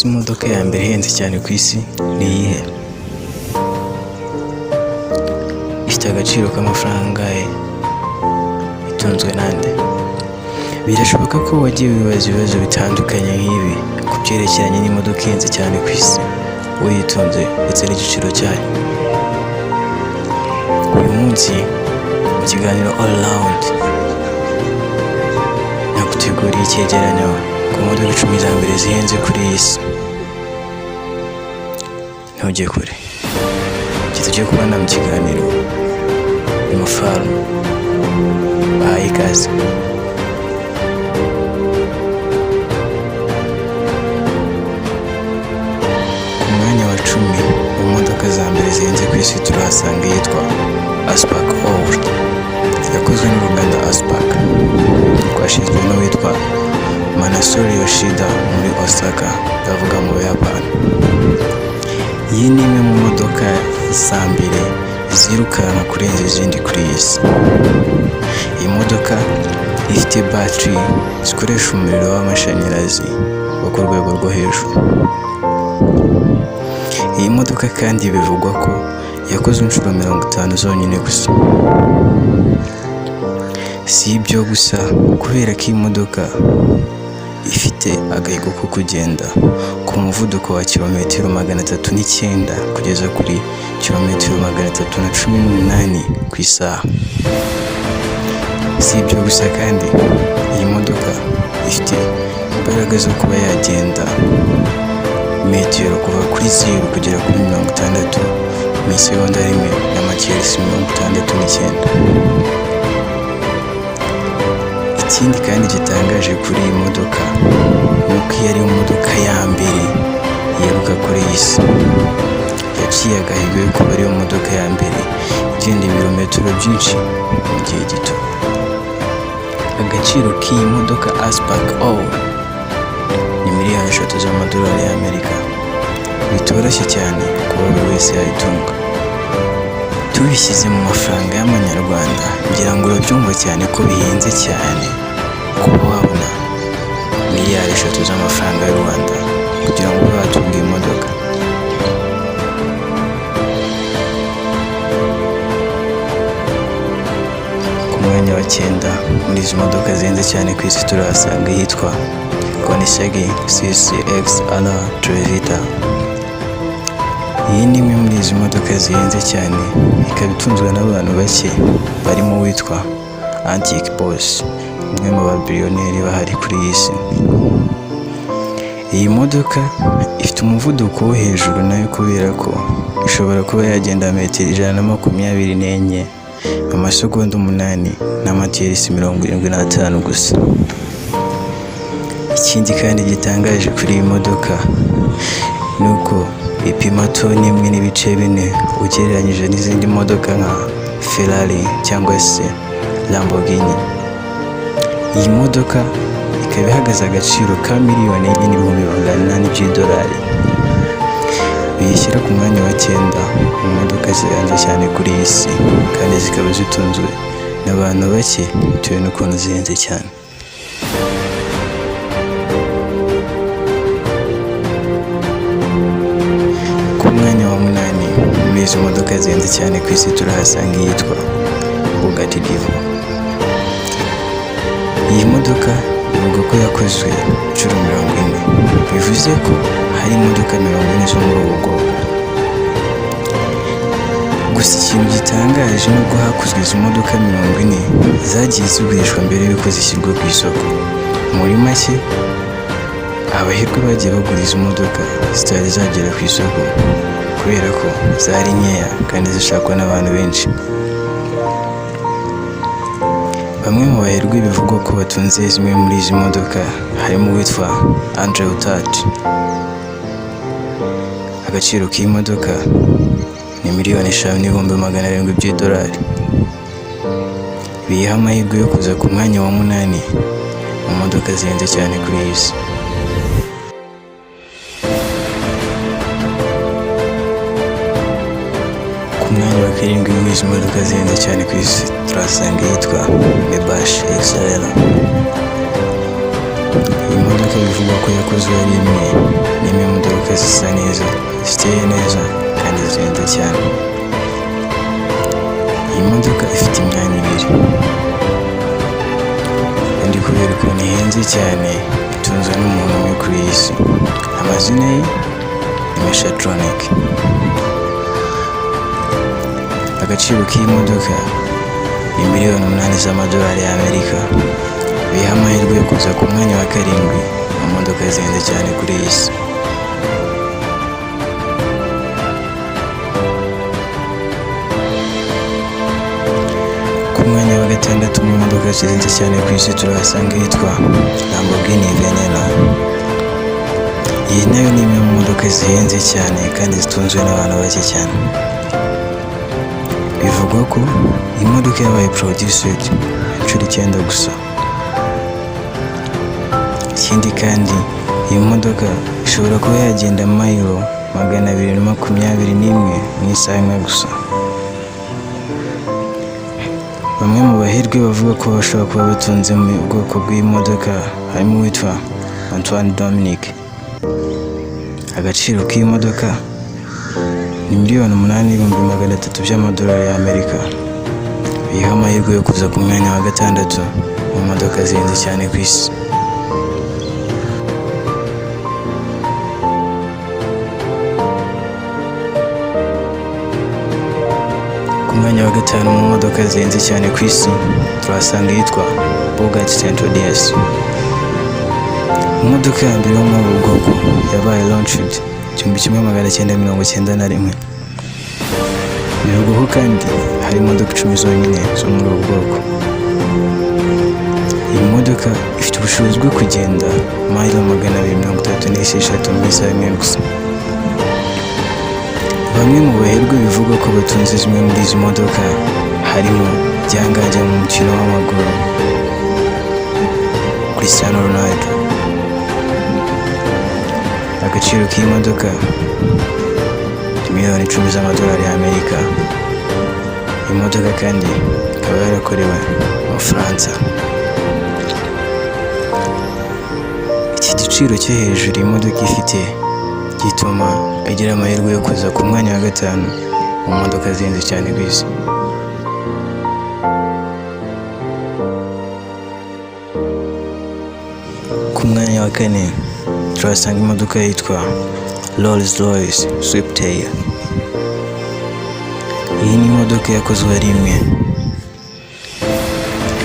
Ese imodoka ya mbere ihenze cyane ku isi ni iyihe? Ifite agaciro k'amafaranga angahe? Itunzwe nande? Birashoboka ko wagiye wibaza ibibazo bitandukanye nk'ibi ku byerekeranye n'imodoka ihenze cyane ku isi, uyitunze ndetse n'igiciro cyayo. Uyu munsi mu kiganiro All Round naguteguriye icyegeranyo ku modoka 10 za mbere zihenze kuri iyi si. Ntujye kure, iki tugiye kubona mu kiganiro ni Mufaru bahaye ikaze. Ku mwanya wa 10 mu modoka za mbere zihenze ku isi turahasanga iyitwa Aspark Owl, yakozwe n'uruganda Aspark rwashinzwe n'uwitwa Masanori Yoshida muri Osaka, ndavuga mu Buyapani. Iyi ni imwe mu modoka za mbere zirukanka kurenza izindi kuri iyi si. Iyi modoka ifite batiri zikoresha umuriro w'amashanyarazi wo ku rwego rwo hejuru. Iyi modoka kandi bivugwa ko yakozwe inshuro 50 zonyine gusa. Si ibyo gusa, kubera ko iyi modoka ifite agahigo ko kugenda ku muvuduko wa kilometero 309 kugeza kuri kilometero 318 ku isaha. Si ibyo gusa kandi, iyi modoka ifite imbaraga zo kuba yagenda metero kuva kuri 0 kugera kuri 60 mu isegonda rimwe n'amakiyerisi 69. Ikindi kandi gitangaje kuri iyi modoka ni uko iyi ari imodoka ya mbere yiruka kuri iyi si. Yaciye agahigo yo kuba ariyo modoka ya mbere igenda ibirometero byinshi mu gihe gito. Agaciro k'iyi modoka Aspark Owl ni miliyoni 3 z'amadolari y'Amerika. Bitoroshye cyane kuba buri wese yayitunga. Tubishyize mu mafaranga y'amanyarwanda, ngira ngo urabyumva cyane ko bihenze cyane kuba wabona miliyari 3 z'amafaranga y'u Rwanda kugira ngo ube watunga iyi modoka. Ku mwanya wa 9 muri izi modoka zihenze cyane ku isi turahasanga iyitwa Koenigsegg CCXR Trevita. Iyi ni imwe muri izi modoka zihenze cyane, ikaba itunzwe n'abantu bake barimo uwitwa Antique Boss, umwe mu babiliyoneri bahari kuri iyi si. Iyi modoka ifite umuvuduko wo hejuru nayo kubera ko ishobora kuba yagenda metero 124 mu masegonda 8 n'amatiyerisi 75 gusa. Ikindi kandi gitangaje kuri iyi modoka ni uko ipima toni 1.4 ugereranyije n'izindi modoka nka Ferrari cyangwa se Lamborghini. Iyi modoka ikaba ihagaze agaciro ka miliyoni 4,800,000 by'idolari, biyishyira ku mwanya wa 9 mu modoka zihenze cyane kuri iyi si, kandi zikaba zitunzwe n'abantu bake bitewe n'ukuntu zihenze cyane. Ku mwanya wa 8 muri izi modoka zihenze cyane ku isi turahasanga iyitwa Bugatti Divo. Iyi modoka bivugwa ko yakozwe inshuro 40, bivuze ko hari imodoka 40 zo muri ubu bwoko. Gusa ikintu gitangaje ni uko hakozwe izi modoka 40 zagiye zigurishwa mbere y'uko zishyirwa ku isoko. Muri make, abaherwe bagiye bagura izi modoka zitari zagera ku isoko kubera ko zari nkeya kandi zishakwa n'abantu benshi. Bamwe mu baherwe bivugwa ko batunze zimwe muri izi modoka harimo uwitwa Andrew Tate. Agaciro k'iyi modoka ni miliyoni 5,700,000 by'idolari, biyiha amahirwe yo kuza ku mwanya wa 8 mu modoka zihenze cyane kuri iyi si. Ku mwanya wa 7 muri izi modoka zihenze cyane ku isi turahasanga iyitwa Maybach XL. Iyi modoka bivugwa ko yakozwe ari imwe, ni imwe mu modoka zisa neza, ziteye neza kandi zihenze cyane. Iyi modoka ifite imyanya ibiri kandi kubera ukuntu ihenze cyane itunzwe n'umuntu umwe kuri iyi si. Amazina ye ni Mechatronic. Agaciro k'iyi modoka ni miliyoni 8 z'amadolari y'Amerika, biha amahirwe yo kuza ku mwanya wa karindwi mu modoka zihenze cyane kuri iyi si. Ku mwanya wa gatandatu mu modoka zihenze cyane ku isi turahasanga iyitwa Lamborghini Veneno. Iyi nayo ni imwe mu modoka zihenze cyane kandi zitunzwe n'abantu bake cyane. Bivugwa ko iyi modoka yabaye produced inshuro icyenda gusa. Ikindi kandi, iyi modoka ishobora kuba yagenda mayiro 221 mu isaha imwe gusa. Bamwe mu baherwe bavuga ko bashobora kuba batunze mu bwoko bw'iyi modoka harimo uwitwa Antoine Dominique. Agaciro k'iyi modoka ni miliyoni 8,300,000 by'amadolari y'Amerika. Biha amahirwe yo kuza ku mwanya wa gatandatu mu modoka zihenze cyane ku isi. Ku mwanya wa gatanu mu modoka zihenze cyane ku isi turahasanga iyitwa Bugatti Centodieci. Imodoka ya mbere yo muri ubu bwoko yabaye launched 1991. Bivugwa ko kandi hari imodoka 10 zonyine zo muri ubu bwoko. Iyi modoka ifite ubushobozi bwo kugenda mayiro 236 mu isaha imwe gusa. Bamwe mu baherwe bivugwa ko batunze zimwe muri izi modoka harimo igihangange mu mukino w'amaguru Cristiano Ronaldo. Agaciro k'iyi modoka ni miliyoni 10 z'amadolari y'Amerika. Iyi modoka kandi ikaba yarakorewe mu Bufaransa. Iki giciro cyo hejuru iyi modoka ifite gituma igira amahirwe yo kuza ku mwanya wa gatanu mu modoka zihenze cyane ku isi. Ku mwanya wa kane turahasanga imodoka yitwa Rolls Royce Sweptail. Iyi ni imodoka yakozwe ari imwe,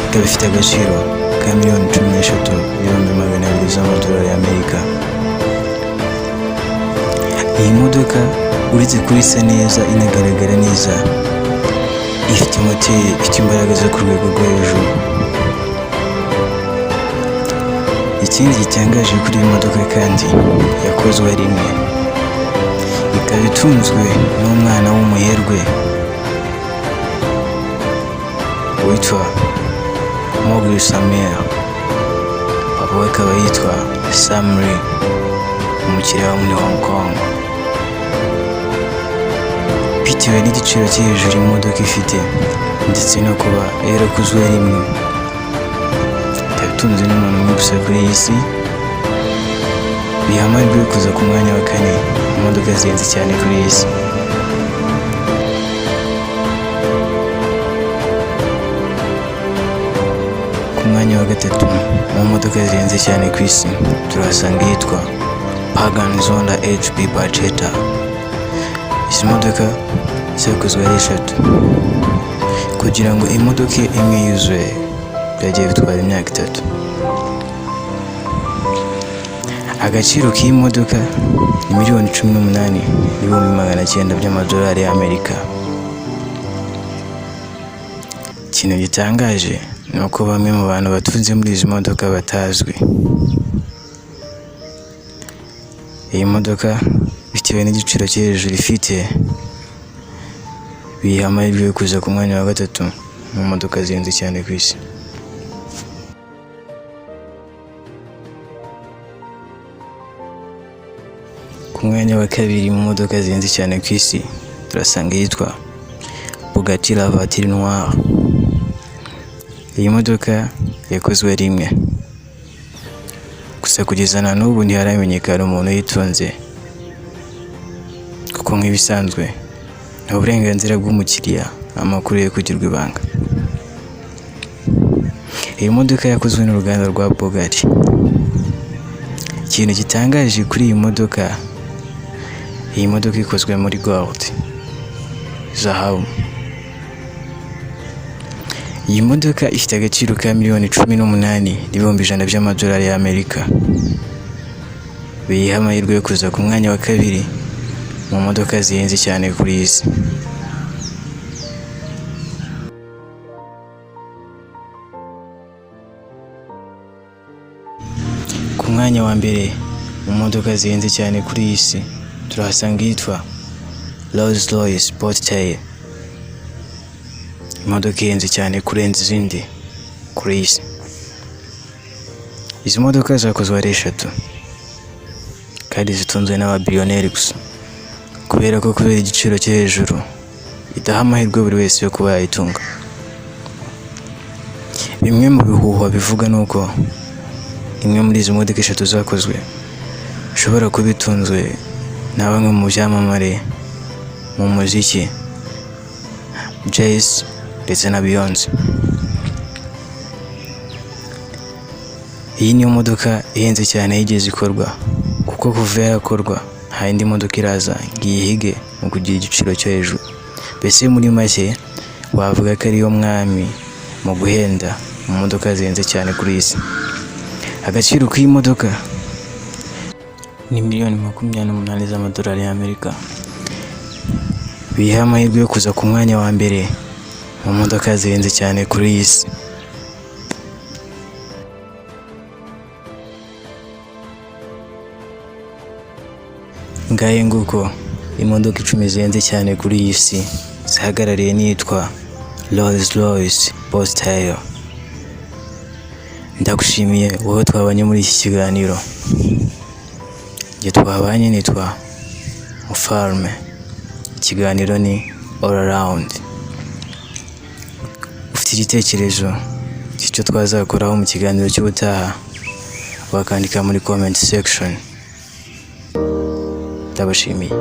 ikaba ifite agaciro ka miliyoni 13,200,000 z'amadolari y'Amerika. Iyi modoka uretse kuba isa neza inagaragara neza, ifite moteri ifite imbaraga zo ku rwego rwo hejuru. Ikindi gitangaje kuri iyi modoka kandi, yakozwe ari imwe, ikaba itunzwe n'umwana w'umuherwe witwa Mogul Samir, papa we akaba yitwa Sam Lee, umukiriya wo muri Hong Kong. Bitewe n'igiciro cyo hejuru imodoka ifite ndetse no kuba yarakozwe rimwe, ikaba itunzwe n'umuntu umwe gusa kuri iyi si, biha amahirwe yo kuza ku mwanya wa kane mu modoka zihenze cyane kuri iyi si. Ku mwanya wa gatatu mu modoka zihenze cyane ku isi turahasanga iyitwa Pagani Zonda HP Barchetta. Izi modoka zakozwe ari eshatu. Kugira ngo imodoka imwe yuzuye byagiye bitwara imyaka 3. Agaciro k'iyi modoka ni miliyoni 18,900,000 by'amadolari y'Amerika. Ikintu gitangaje ni uko bamwe mu bantu batunze muri izi modoka batazwi. Iyi modoka bitewe n'igiciro cyo hejuru ifite, biyiha amahirwe yo kuza ku mwanya wa gatatu mu modoka zihenze cyane ku isi. Ku mwanya wa kabiri mu modoka zihenze cyane ku isi turasanga iyitwa Bugatti La Voiture Noire. Iyi modoka yakozwe rimwe, Gusa kugeza na n'ubu ntiharamenyekana umuntu uyitunze, kuko nk'ibisanzwe ni uburenganzira bw'umukiriya amakuru ye kugirwa ibanga. Iyi modoka yakozwe n'uruganda rwa Bugatti. Ikintu gitangaje kuri iyi modoka, iyi modoka ikozwe muri gold, zahabu. Iyi modoka ifite agaciro ka 18,100,000 by'amadolari y'Amerika, biyiha amahirwe yo kuza ku mwanya wa kabiri mu modoka zihenze cyane kuri iyi si. Ku mwanya wa mbere mu modoka zihenze cyane kuri iyi si turahasanga iyitwa Rolls Royce Boat Tail, imodoka ihenze cyane kurenza izindi kuri iyi si. Izi modoka zakozwe ari eshatu kandi zitunzwe n'ababiliyoneri gusa, kubera ko kubera igiciro cyo hejuru idaha amahirwe buri wese yo kuba yayitunga. Bimwe mu bihuha bivuga ni uko imwe muri izi modoka eshatu zakozwe ishobora kuba itunzwe na bamwe mu byamamare mu muziki, Jay-Z ndetse na Beyonce. Iyi niyo modoka ihenze cyane yigeze ikorwa, kuko kuva yakorwa nta yindi modoka iraza ngo iyihige mu kugira igiciro cyo hejuru. Mbese muri make wavuga ko ariyo mwami mu guhenda mu modoka zihenze cyane kuri iyi si. Agaciro k'iyi modoka ni 28 miliyoni z'amadolari y'Amerika, biyiha amahirwe yo kuza ku mwanya wa mbere mu modoka zihenze cyane kuri iyi si. Ngahe nguko imodoka 10 zihenze cyane kuri iyi si zihagarariye n'iyitwa Rolls Royce Boat Tail. Ndagushimiye wowe twabanye muri iki kiganiro. Njye twabanye nitwa Mufarme. Ikiganiro ni All Around. Ufite igitekerezo cy'icyo twazakoraho mu kiganiro cy'ubutaha, wakandika muri comment section. Ndabashimiye.